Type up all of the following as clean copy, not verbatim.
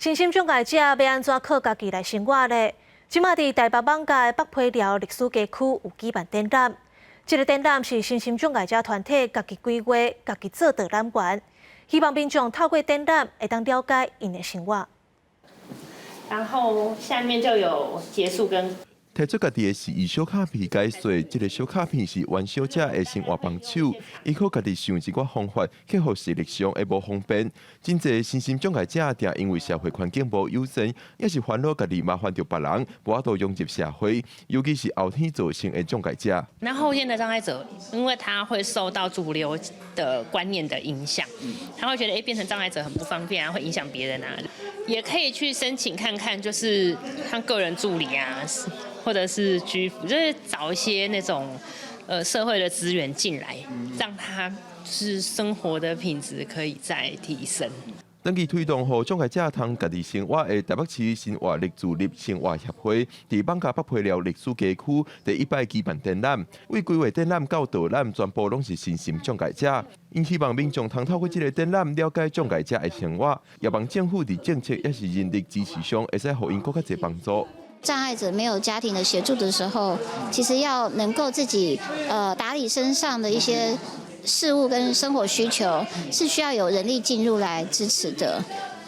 身心障礙者欲按怎靠家己來生活咧？這馬佇台北艋舺的北皮寮歷史街區有舉辦展覽，這個展覽是身心障礙者團體家己規劃、家己做導覽員，希望民眾透過展覽會當了解𪜶的生活。然後下面就有結束跟。提出家己的示意小卡片解說，這個小卡片是阮小姐的生活幫手，伊靠家己想一寡方法克服視力上的無方便。真濟身心障礙者定因為社會環境無友善，抑是煩惱家己麻煩著別人，無法度融入社會，尤其是後天造成的障礙者。那後天的障礙者，因為他會受到主流的觀念的影響，他會覺得變成障礙者很不方便啊，會影響別人啊，也可以去申請看看，就是像個人助理啊，或者是居服，就是找一些那種社會的資源進來，讓他是生活的品質可以再提升。長期推動予障礙者通家己生活的台北市生活力自立生活協會，佇艋舺北皮寮歷史街區第一擺舉辦展覽，為規劃展覽到導覽，全部攏是身心障礙者。𪜶希望民眾通透過這個展覽了解障礙者的生活，也望政府佇政策抑是人力支持上，會使予𪜶閣較濟幫助。障礙者沒有家庭的協助的時候，其實要能夠自己打理身上的一些事物跟生活需求，是需要有人力進入來支持的。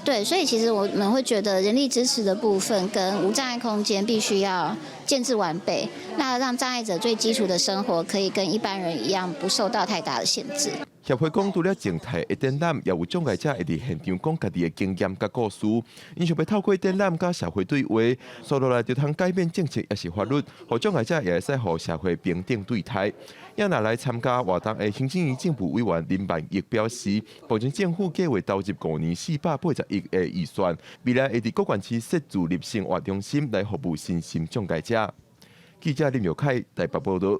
對，所以其實我們會覺得人力支持的部分跟無障礙空間必須要建置完備，那讓障礙者最基礎的生活可以跟一般人一樣，不受到太大的限制。協會講，除了靜態的展覽，也有障礙者會佇現場講家己的經驗佮故事。𪜶想欲透過展覽佮社會對話，紲落來就通改變政策抑是法律，予障礙者也會使予社會平等對待。也若來參加活動的行政院政部委員林萬億表示，目前政府計劃投入5年480億的預算，未來會佇各縣市設自立生活中心來服務身心障礙者。記者林友凱台北報道。